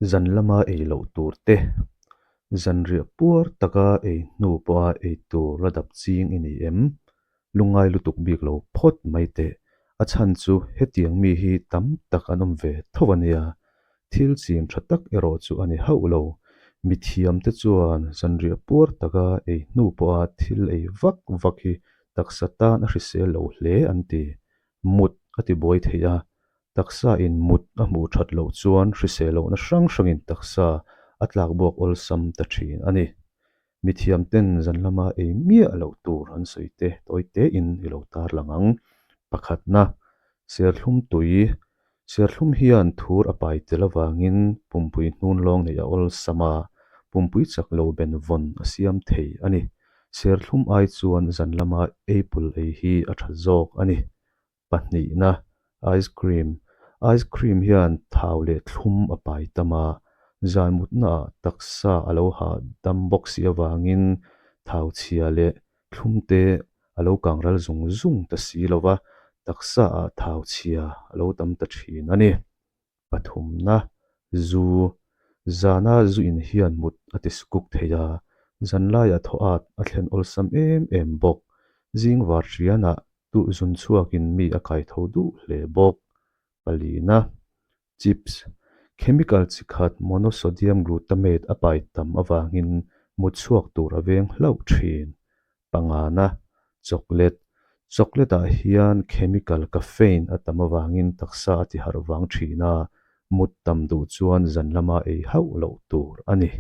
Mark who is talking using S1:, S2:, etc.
S1: Zan lama ei loh tur te, zanriah puar taka ei hnu pawha ei tur la dap ching i ni em? Lungngai lutuk bik lo phawt mai teh. A chhan chu hetiang mi hi tam tak an awm ve tho a nia. Thil chin tha tak erawh chu a ni hauh lo. Mithiamte chuan zanriah puar taka ei hnu pawha thil ei vak vak hi taksa tan a hrisel lo hle an ti. Mut a ti buai thei a, Taksa in mut a hmuh that loh chuan hrisel lohna hrang hrangin taksa a tlak buak awlsam ta thin a ni. Mithiam ten zan lama ei miah loh tur an sawi te tawi tein i lo tarlang ang. Pakhatna, Serthlum tui. Serthlum hian thur a pai tel avangin pumpui hnun lawng neih a awlsam a, pumpui chak lo ben vawn a siam thei a ni. Serthlum ai chuan zan lama apple ei hi a tha zawk a ni. Pahnihna, Ice cream. Ice cream hian thau leh thlum a pai tam a, zan mutnaah taksa a lo hah dam bawk si avangin thau chhia leh thlum te a lo kang ral zung zung ta si lo va, taksaah thau chhia a lo tam ta thin a ni. Pathumna, Zu. Zana zu in hian mut a ti sukuk thei a, zanlaiah thaw at a thlen awlsam em em bawk. Zing var hrianah duh zun chhuakin mi a kai tho duh hle bawk. Palina, Chips. Chemical chi khat monosodium glutamate a pai tam avangin mut chhuak tur a veng hlauh thin. Pangana, Chocolate. Chocolate ah hian chemical caffeine a tam avangin taksa a ti harh vang thin a, mut tam duh chuan zan lama ei hauh loh tur a ni.